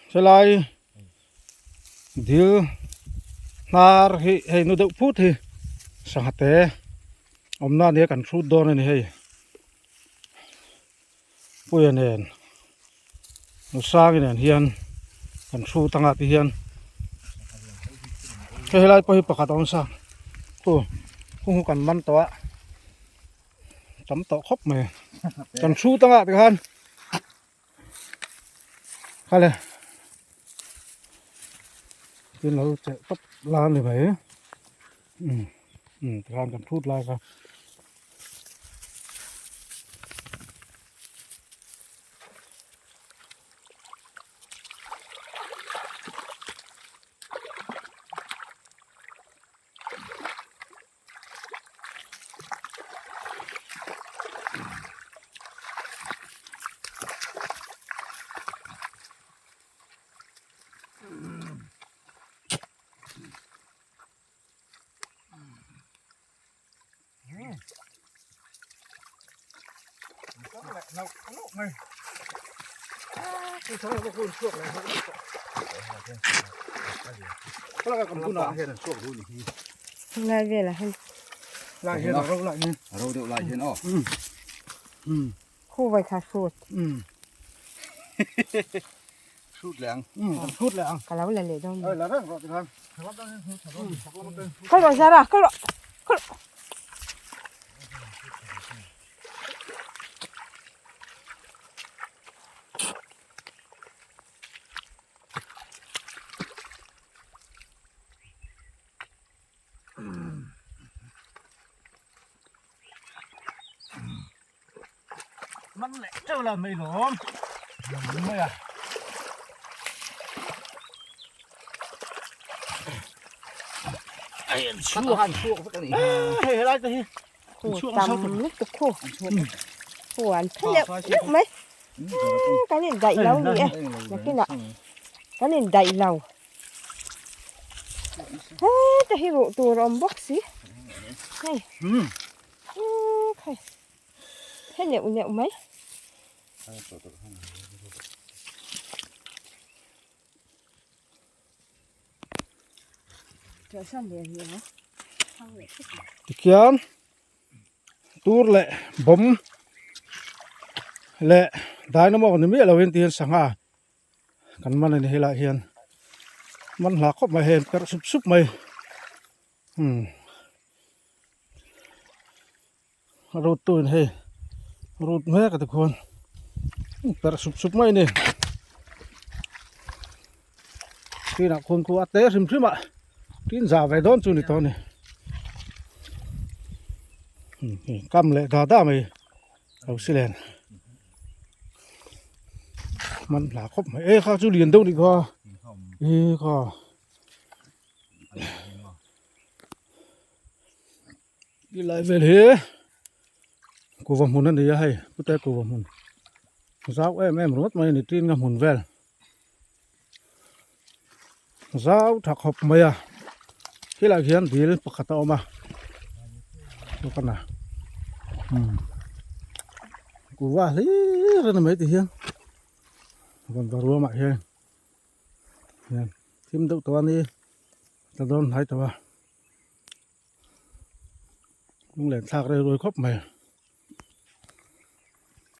Helai dil hnar hi hei nu deuh phut hi sangha te awmna ania kan hrut dawn a ni hei Puia nen Nusangi nen hian kan hrut anga ti hian hei helai pawh hi pakhat a awm sa khu khu hu kan man tawh a tam tawh khawp mai kan hrut anga tikhan. Khale tin lo cheh tawp la a ni mai umm umm tikhan kan thut lai kha. Lai velah hian lai hian a ro lai hian a ro deuh lai hian aw khu vai kha hrut hrut leh ang hrut leh ang ka lo la leh dawn oi la reng rawh tikhan kal rawh Zara kal rawh kal rawh Man leh teuh la mai lawm mai a. Ai an chhuak an chhuak vek ani. Hei helai te hi. Khu tam lutuk khu. Khu an phe leuh leuh mai. Kan in daih lo ni e. Nakinah kan in daih lo. Heta hi ruh tur a awm bawk si. Hei. Hei. He neuh neuh mai. Tikhian tur leh bawm leh dynamo ni miah lovin tihian sangha kan man a ni helaiah hian man hla khawp mai hei an perh sup sup mai umm a rut tu in hei rut mek a tikhuan perh sup sup mai a ni tinah khuan khu a te hrim hrim a tin za ve dawn chu ni tawh a ni kam leh da da mai lo si len. Man hla khawp mai e kha chu lian deuh nih kha e kha ti lai vel hi kuhva hmun a ni a hei pute kuhva hmun zau em em ringawt mai a ni tin a hmun vel zau tha khawp mai a khilaiah khian dil pakhat a awm a bawk a umm kuhva hlir a ni mai ti hian vawn va ruamah hian hian thim deuh tawh a ni ta dawn hnai tawh a lunglen thlak rei ruai khawp mai.